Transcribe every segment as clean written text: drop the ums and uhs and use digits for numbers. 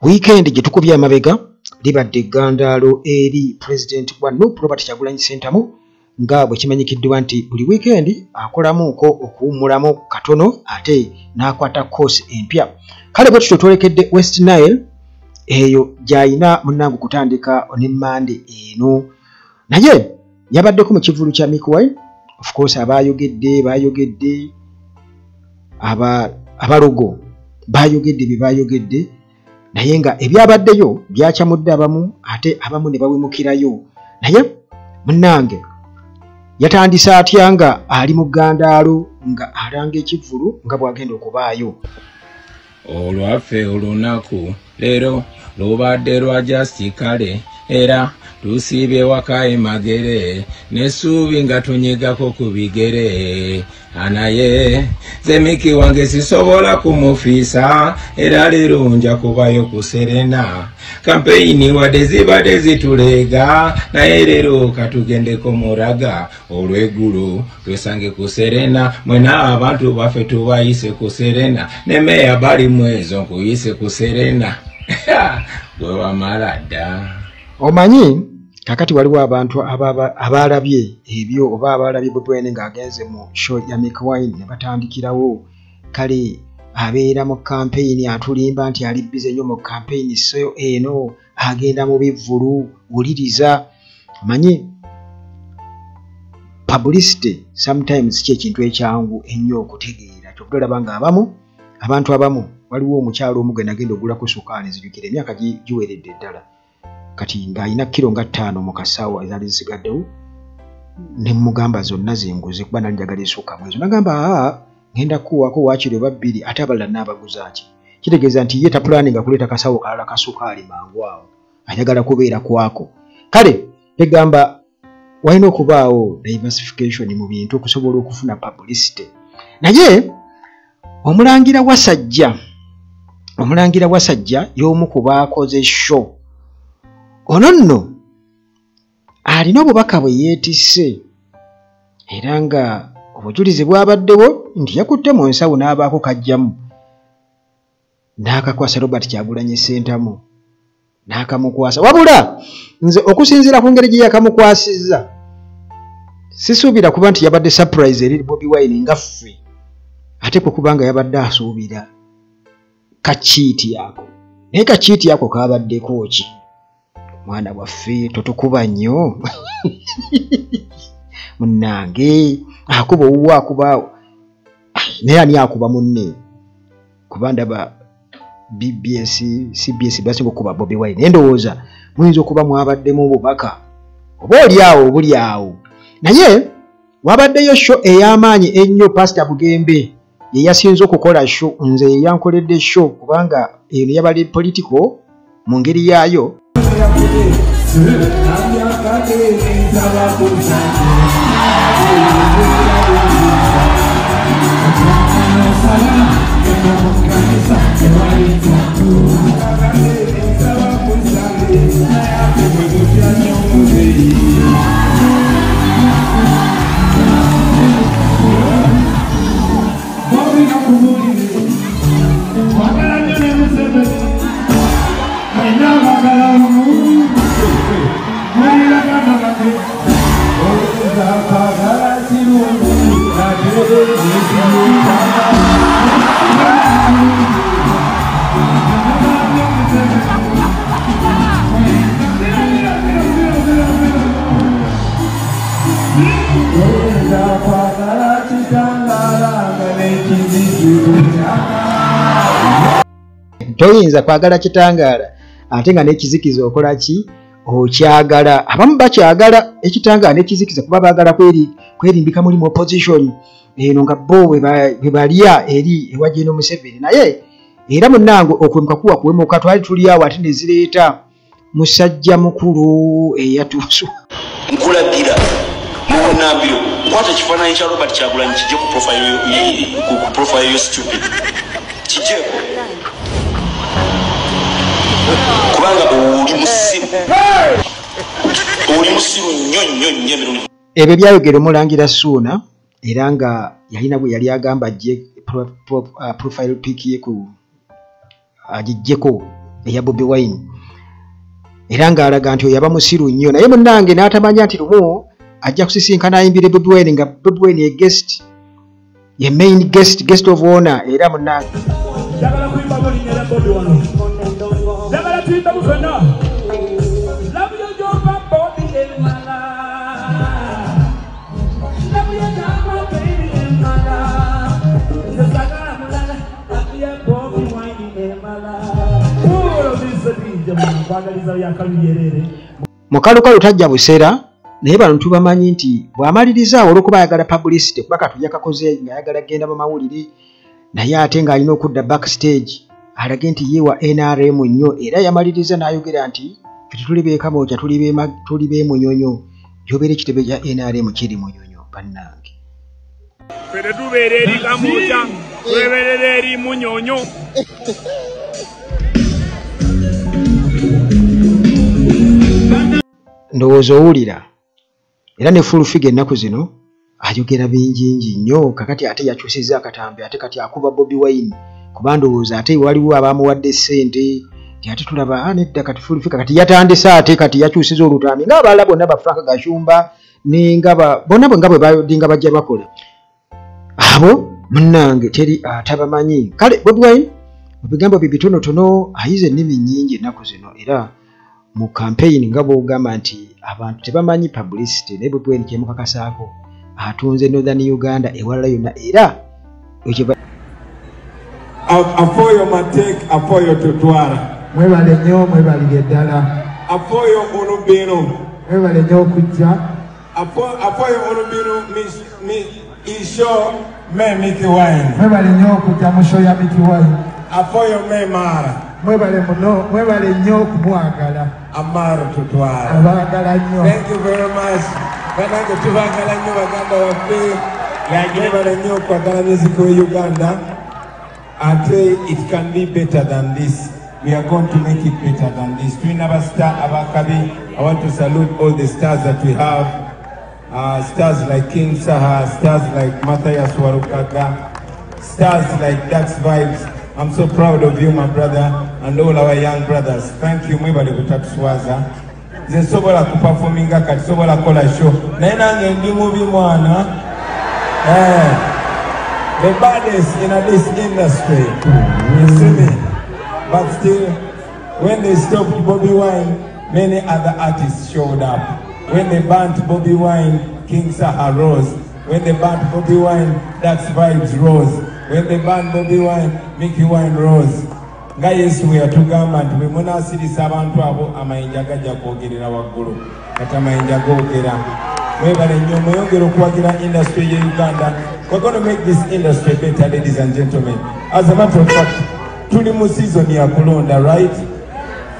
Weekend gye tukubye amabega libadde eggandaalo eri Pulezidenti wa NUP Robert Kyagulanyi Ssentamu, nga bwe kimanyikiddwa nti buli weekend akolamuko okuwummulamu katono ate n'akwata course empya. Kale bwe tutyo twolekedde West Nile eyo gy'alina munnange okutandika ne Mmande eno. Naye yabaddeko mu kivvulu kya Mikie Wine. Of course abaayogedde baayogedde, abalogo baayogedde bye baayogedde, naye nga ebyabaddeyo byakyamudde abamu ate abamu ne bawemukirayo. Naye munnange yatandise atya nga ali mu ggandaalo nga alanga ekivvulu nga bw'agenda okubaayo. Olwaffe olunaku leero lubadde lwa Just kale, era tusiibye waka e Magere n'essuubi nga tunyigako ku bigere. Anaye nze Mikie wange sisobola kumufiisa, era leero nja kubayo ku Serena. Kampeyini wadde zibadde zituleega, naye leero katugendeko muraga olw'eggulu twesange ku Serena. Mwena abantu baffe tubayise ku Serena, ne meya bali mwezo nkuyise ku Serena gwe wamala dda. Omanyi kakati waliwo abantu abaalabye ebyo oba abaalabye Bobi Wine ng'agenze mu show ya Mikie Wine ne batandikirawo, kale abeera mu kampeyini atulimba nti ali busy nnyo mu kampeyini, so eno agenda mu bivvulu. Wuliriza, omanyi publicity sometimes ki ekintu ekyangu ennyo okutegeera. Kyokka olaba nga abamu abantu abamu, waliwo omukyalo omu gwe nagenda ogulako sukaali, nzijukira emyaka giweredde ddala kati, ng'alina kiro nga 5 mu kasaawa ezaali zisigaddewo, ne mugamba zonna zinguze kuba nali njagala esukka mu ezo. Nagamba, "Aa, ngenda kukuwaako waakiri oba 2, ate abalala n'abaguza ki?" Kitegeeza nti ye tapulaninga kuleeta kasawo kalala ka sukaali mangu awo, ayagala kubeera kwako. Kale egamba walina okubaawo diversification mu bintu okusobola okufuna publicity. Naye omulangira Wasajja, omulangira Wasajja y'omu ku baakoze show ono nno alina obubaka bwe yeetisse, era nga obujulizi bwabaddewo nti yakutte mu nsawo n'abaako kajjamu n'akakwasa Robert Kyagulanyi Ssentamu n'akamukwasa. Wabula nze okusinziira ku ngeri gye yakamukwasizza, sisuubira kuba nti yabadde surprise eri Bobi Wine nga ffe, ate kwe kubanga yabadde asuubira kakiiti ako. Naye kakiiti ako kabaddeko ki? Mwana waffe totukuba nnyo munnange, akuba owuwo akuba, naye ani akuba munne? Kuba ndaba BBS, CBS basinga okukuba Bobi Wine, naye ndowooza muyinza okuba mwabaddemu obubaka oba oli awo obuli awo. Naye wabaddeyo show ey'amaanyi ennyo. Pasita Bugembe ye yasinze okukola show, nze ye yankoledde show, kubanga eno yabadde political mu ngeri yaayo. Toyinza kwagala kitangaala ate nga n'ekizikiza okola ki? Okyagala. Abamu bakyagala ekitangaala n'ekizikiza kuba baagala kwerimbika mulimu opposition eno nga bo bwe balya eri ewa Gen Museveni. Naye era munnange okwemuka kuwa kuwemuka, twali tuli awo ate ne zireeta musajja mukulu eyatuusu. Nkulagira mu bunambiro, kwata ekifaananyi kya Robert Kyagulanyi kijje ku profile yo. Stupid, kijjeeko kubanga oli musiru, oli musiru nnyo nnyo nnyo emirundi. Ebyo byayogera omulangira Suuna, era nga yalina bwe yali agamba ajje profile pic ye ku agiggyeko. eya Bobi Wine, era ng'alaga nti oyo aba musiru nnyo, naye munnange n'atamanya nti lumu ajja kusisinkana ayimbire Bobi Wine nga Bobi Wine ye guest, ye main guest, guest of honor. Era munnange njagala kuyimba linnya lya Bobi wano, njagala tuyimbe ffenna. Love yo gy'ompa Bobi emala, love yo gy'ompa baby emala, nze saagala mulala, love ya Bobi Wine emala. Mukalukalu tajja busera, naye bano tubamanyi nti bw'amaliriza olw'okuba ayagala publicity, kuba katuja kakoze ng'ayagala kgenda mu mawulire, naye ate ng'alina okudda backstage alage nti ye wa NRM nnyo. Era yamaliriza n'ayogera nti ffe tetuli b'e Kamwokya, tuli b'e Munyonyo, gy'obeera ekitebe kya NRM kiri Munyonyo. Bannange ffe tetubeera eri Kamwokya, tweberera eri Munyonyo. Ndowooza owulira. Era ne Full Figure ennaku zino ayogera bingingi nnyo. Kakati ate yakyusizza akatambi, ate kati akuba Bobi Wine, kuba ndowooza ate waliwo abamuwadde ssente nti ate tulaba nedda kati Full Figure kati yatandise, ate kati yakyusiza olutambi ng'abalala bonna ba Frank Gashumba ne nga bonna bwe nga bwe badinga bajja bakola abo munnange teri atabamanyi. Kale Bobi Wine mu bigambo bye bitonotono ayize ennimi nnyingi ennaku zino, era mu campaign nga bw'ogamba nti abantu tebamanyi publicity, naye Bobi Wine kyemukakasaako atunze Northern Uganda ewalala yonna. Era ekyo Afoyo matek, afoyo tutwara. Mwebale nnyo, mwebalire ddala. Afoyo onubino. Mwebale nnyo okujja. Afoyo onubino mi isho me Mikie Wine. Mwebale nnyo okujja mu show ya Mikie Wine. Afoyo me mara. Mwebale muno, mwebale nnyo okumwagala. Amaro tutwara. Abaagala nnyo. Thank you very much. Banange tubagala nnyo baganda baffe. Mwebale nnyo okwagala music we Uganda. Ate it can be better than this. We are going to make it better than this. Tulina ba star abakabi. I want to salute all the stars that we have. Stars like King Saha, stars like Matthias Walukaga, stars like Dax Vibes. I'm so proud of you, my brother, and all our young brothers. Thank you, mwebale kutatuswaza. Nze nsobola kuperforminga kati, sobola kola show. Naye nange ndi mubi mwana. The baddest in this industry. You see me? But still, when they stopped Bobi Wine, many other artists showed up. When they banned Bobi Wine, King Saha rose. When they banned Bobi Wine, Dax Vibes rose. When they banned Bobi Wine, Mikie Wine rose. Nga Yesu bwe yatugamba nti bwe munaasirisa abantu abo amayinja gajja kwogerera waggulu, kati amayinja googera. Mwebale nnyo, mweyongere okuwagira industry ye Uganda. We're going to make this industry better, ladies and gentlemen. As a matter of fact, tuli mu season ya kulonda, right?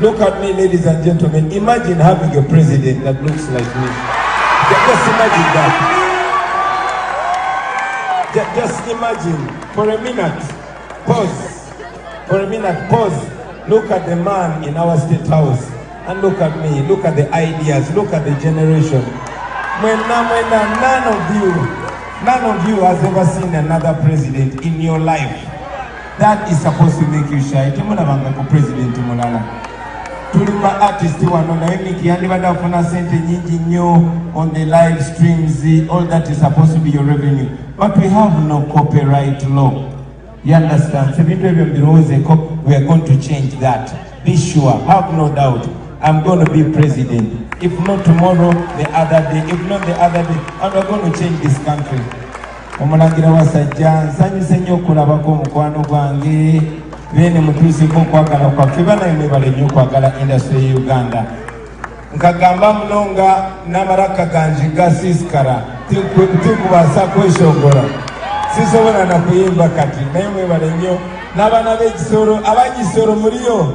Look at me, ladies and gentlemen. Imagine having a president that looks like me. Just imagine that. Just imagine for a minute. Pause. For a minute, pause. Look at the man in our state house and look at me. Look at the ideas. Look at the generation. Mwena, mwena, none of you has ever seen another president in your life. That is supposed to make you shy. Temulabangako president mulala. Tuli ba artist wano naye Mikie yandibadde afuna ssente nnyingi nnyo on the live streams. All that is supposed to be your revenue. But we have no copyright law. You understand? So ebintu ebyo mbirowoozeeko. We are going to change that. Be sure, have no doubt. I'm going to be president. If not tomorrow, the other day. If not the other day. And we're going to change this country. Omulangira Wasajja, nsanyuse nnyo okulabako omukwano gwange. Bene mutuuseko okwagala kwaffe. Banaye mwebale nnyo okwagala industry ye Uganda. Nkagamba muno nga n'amaraka gange gasiisikala. Tikubaasa kweshongora. Sisobola na kuyimba kati. Naye mwebale nnyo. N'abaana b'ekisoro, abagisoro muliyo.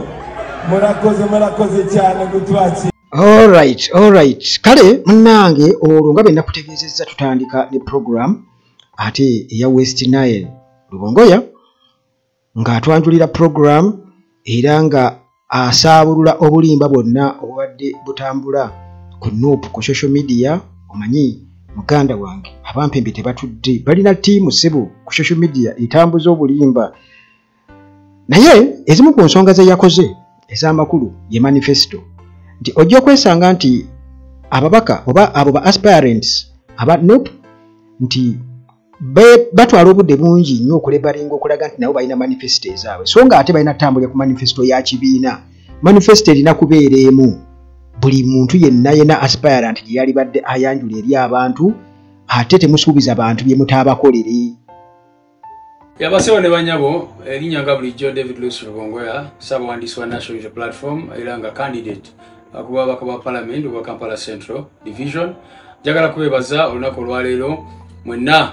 Murakoze, murakoze cyane gutwaki. Alright, alright. Kale munnange olwo nga bwe nakutegeezezza tutandika ne program ate eya West Nile Lubongoya ng'atwanjulira program era nga asaabulula obulimba bwonna obubadde butambula ku NUP ku social media. Omanyi muganda wange abampembe tebatudde, balina ttiimu ssebo ku social media etambuza obulimba. Naye ezimu ku nsonga ze yakoze ez'amakulu ye manifesto, nti ojja okwesanga nti ababaka oba abo ba aspirants aba NUP nti batwala obudde bungi nnyo okulebalinga okulaga nti nabo balina manifesto ezaabwe, so nga ate balina ttambulira ku manifesto ya kibiina. Manifesto erina kubeera emu, buli muntu yenna yenna aspirant gye yalibadde ayanjula eri abantu, ate temusuubiza bantu bye mutaabakolere. Yabasebo ne banyabo, erinnya nga bulijjo David Lewis Rubongoya, ssabawandiisi wa National Unity Platform era nga candidate ku bwabaka bwa Parliament obwa Kampala Central Division. Njagala kubeebaza olunaku olwaleero mwenna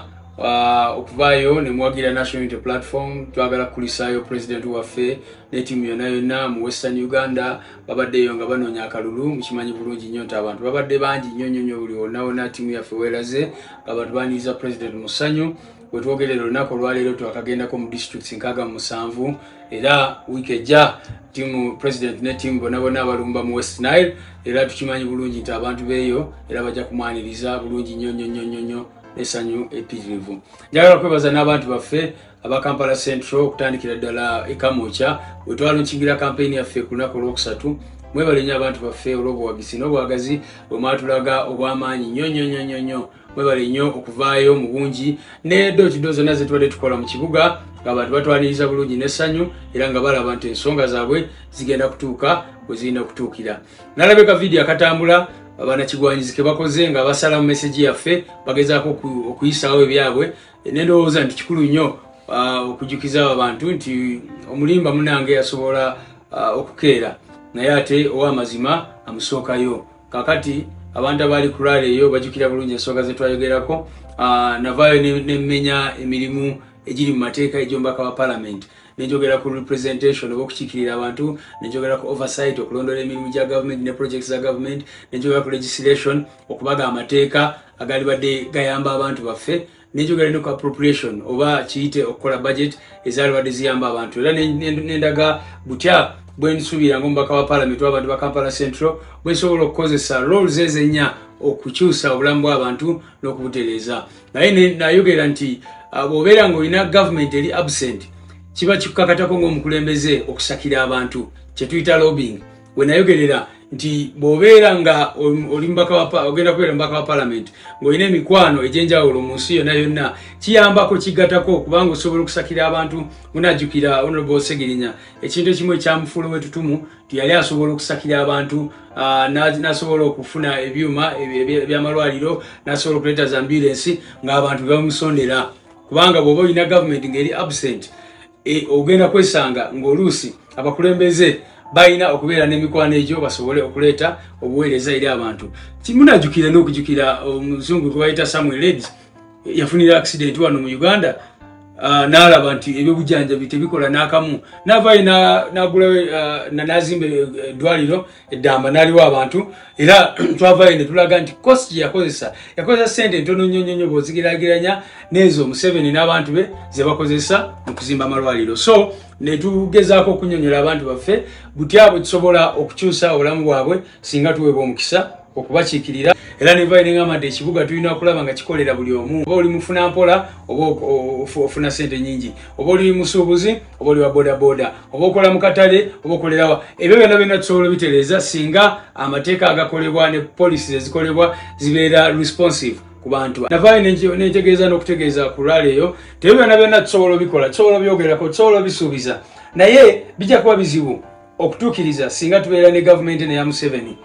okuvaayo ne muwagira National Unity Platform. Twagala kukulisaayo pulezidenti waffe ne ttiimu yonna yonna mu Western Uganda babaddeyo nga banoonya akalulu. Mukimanyi bulungi nnyo nti abantu babadde bangi nnyo nnyo nnyo buli wonna wonna ttiimu yaffe weeraze ng'abantu baaniriza pulezidenti mu ssanyu. Bwe twogerera olunaku olwaleero twakagendako mu districts 67, era wiiki ejja ttiimu president ne ttiimu bonna bonna balumba mu West Nile, era tukimanyi bulungi nti abantu beeyo era bajja kumwaniriza bulungi nnyo nnyo nnyo nnyo nnyo n'essanyu eppitirivu. Njagala kwebaza n'abantu baffe aba Kampala Central okutandikira ddala e Kamwokya we twalonkingira kampeyini yaffe ku lunaku olwokusatu. Mwebale nnyo abantu baffe olw'obuwagizi n'obwagazi bwe mwatulaga obw'amaanyi nnyo nnyo nnyo nnyo nnyo. Mwebale nnyo okuvaayo mu bungi ne door-to-door zonna ze tubadde tukola mu kibuga ng'abantu batwaniriza bulungi n'essanyu, era nga balaba nti ensonga zaabwe zigenda kutuuka we zirina okutuukira. Nalabye ka vidiyo akatambula abanakigwanyizi ke bakoze nga basala mu meseji yaffe bagezaako okuyisaawo ebyabwe, ne ndowooza nti kikulu nnyo okujjukiza abantu nti omulimba munnange asobola okukeera, naye ate ow'amazima amusookayo. Kaakati abantu abaali ku rally eyo bajjukira bulungi ensonga ze twayogerako. Navaayo ne mmenya emirimu egiri mu mateeka egy'omubaka wa Parliament, nenjogera ku representation oba okukiikirira abantu, nenjogera ku oversight okulondoola emirimu gya gavumenti ne projects za gavumenti, nenjogera ku legislation okubaga amateeka agalibadde gayamba abantu baffe, nenjogera ne ku appropriation oba kiyite okukola budget ezaalibadde ziyamba abantu. Era nendaga butya bwe nsuubira ng'omubaka wa Parliament w'abantu ba Kampala Central bwe nsobola okukozesa roles ezo ennya okukyusa obulamu bw'abantu n'okubutereeza. Naye nayogera nti bw'obeera ng'olina gavumenti eri absent, kiba kikukakatako ng'omukulembeze okusakira abantu, kye tuyita lobbying. We nayogerera nti bw'obeera nga oli ogenda kubeera mubaka wa Parliament ng'olina emikwano egy'enjawulo mu nsi yonna yonna, kiyambako kigatako kubanga osobola okusakira abantu. Munajjukira Honorable Ssegirinya ekintu ekimu ekyamufuula ow'ettutumu nti yali asobola okusakira abantu, n'asobola okufuna ebyuma eby'amalwaliro, n'asobola okuleeta za ambulensi ng'abantu bebamusondera. Kubanga bw'oba olina gavumenti ng'eri absent, ogenda kwesanga ng'oluusi abakulembeze balina okubeera n'emikwano egyo basobole okuleeta obuweereza eri abantu. Munajjukira n'okujjukira omuzungu gwe bayita Samuel Leds, yafunira accident wano mu Uganda, n'alaba nti ebyobujjanjabi tebikola n'akamu, n'avaayo n'agulawo n'azimba eddwaliro eddamba n'aliwo abantu. Era twavaayo ne tulaga nti cost gye yakozesa, yakozesa ssente ntono nnyo nnyo nnyo bw'ozigeraageranya n'ezo Museveni n'abantu be ze bakozesa mu kuzimba amalwaliro. So ne tugezaako okunnyonnyola abantu baffe butya bwe tusobola okukyusa obulamu bwabwe singa tuweebwa omukisa okubakiikirira. Era nevayo neŋŋamba nti ekibuga tulina okulaba nga kikolera buli omu, oba oli mufuna mpola oba ofuna ssente nnyingi, oba oli musuubuzi oba oli wa bodaboda, oba okola mu katale oba okolerawa, ebyo byonna byonna tusobola obitereeza singa amateeka agakolebwa ne policies ezikolebwa zibeera responsive ku bantu. Navaayo nentegeeza n'okutegeeza ku rally eyo nti ebyo byonna byonna tusobola obikola, tusobola obyogerako, tusobola obisuubiza, naye bijja kuba bizibu okutuukiriza singa tubeera ne gavumenti neya Museveni.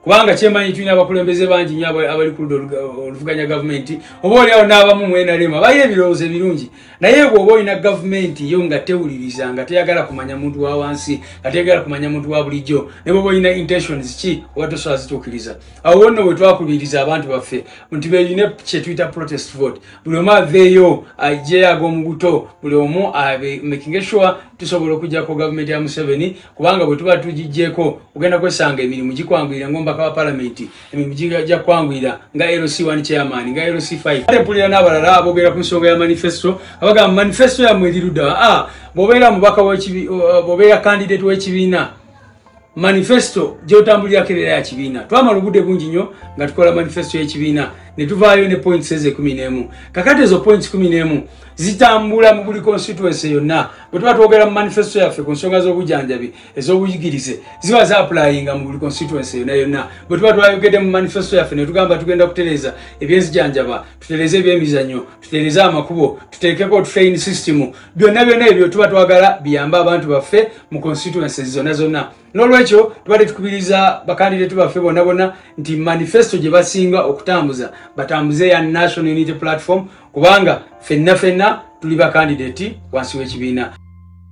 Kubanga kyemanyi tulina abakulembeze bangi nnyo abali ku ludda oluvuganya gavumenti, oba oliawo n'abamu mu NRM abalina ebirowoozo ebirungi, naye bw'oba olina gavumenti yo nga tewuliriza, nga teyagala kumanya muntu wa wansi, nga teyagala kumanya muntu wa bulijjo, ne bw'oba olina intentions ki oba tosobola zituukiriza. Awo nno bwe twakubiriza abantu baffe nti beeyune kye tuyita protest vote, buli omu aveeyo aggyeyo ag'omubuto, buli omu making sure tusobola okuggyako gavumenti ya Museveni, kubanga bwe tuba tugiggyeeko ogenda kwesanga emirimu gikwanguyira ng'omubaka wa Palamenti, emirimu gijja kwanguyira nga LC1 chairman, nga LC5. Ate mpulira n'abalala aboogera ku nsonga ya manifesto, abagamba manifesto yammwe eri ludda. Bw'obeera mubaka bw'obeera candidate w'ekibiina, manifesto gy'otambulirako ebeera ya kibiina. Twamala obudde bungi nnyo nga tukola manifesto y'ekibiina. Ne tuvaayo ne points ezo 11. Kakati ezo points 11 zitambula mu buli constituency yonna. Bwe tuba twogera mu manifesto yaffe ku nsonga z'obujjanjabi, ez'obuyigirize, ziba zaapplyinga mu buli constituency yonna yonna. Bwe tuba twayogedde mu manifesto yaffe ne tugamba tugenda kutereeza ebyenzijanjaba, tutereeze ebyemizannyo, tutereeze amakubo, tuteekeko train system, byonna byonna ebyo tuba twagala biyambe abantu baffe mu constituencies zonna zonna. N'olwekyo tubadde tukubiriza bakandidate baffe bonna bonna nti manifesto gye basinga okutambuza batambuze ya National Unity Platform, kubanga ffenna ffenna tuli bakandidate wansi w'ekibiina.